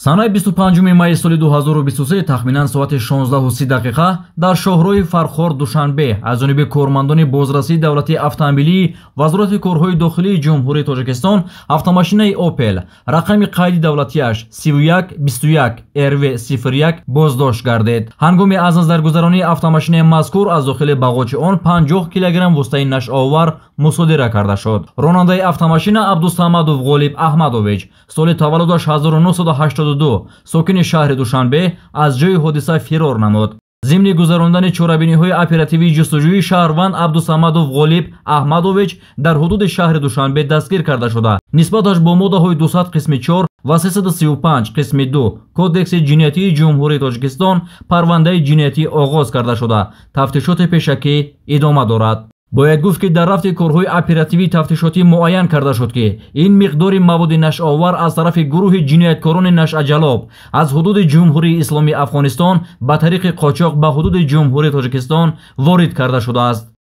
Санаи 25 майи соли 2023 тахминан соати 16:30 дар шоҳроҳи Фархор Душанбе аз ҷониби кормандони бозрасии давлатии автомобилии Вазорати корҳои дохилии Ҷумҳурии Тоҷикистон автомошинаи Опел рақами қайди давлатиаш 3121 РВ 01 боздошт гардид. Ҳангоми аз назаргузаронии автомошинаи мазкур аз дохили бағочи он 50 килограмм воситаи нашъаовар мусодира карда шуд. Ронандаи автомошина Абдусамадов Ғолиб Аҳмадович, соли таваллудаш 1982, сокини шаҳри Душанбе, аз ҷои ҳодиса фирор намуд. Зимни гузарондани чорабиниҳои оперативии ҷустуҷӯӣ шаҳрванд Абдусамадов Ғолиб Аҳмадович дар ҳудуди шаҳри Душанбе дастгир карда шуда, нисбаташ бо моддаҳои 200 қисми 4 ва 335 қисми 2 Кодекси ҷиноятии Ҷумҳурии Тоҷикистон парвандаи ҷиноятӣ оғоз карда шуда, тафтишоти пешакӣ идома дорад. Бояд гуфт, ки дар рафти корҳои оперативии тафтишотӣ муайян карда шуд, ки ин миқдори маводи нашъаовар аз тарафи гурӯҳи ҷинояткорони нашъаҷалоб аз ҳудуди Ҷумҳурии Исломии Афғонистон ба тариқи қочоқ ба ҳудуди Ҷумҳурии Тоҷикистон ворид карда шудааст.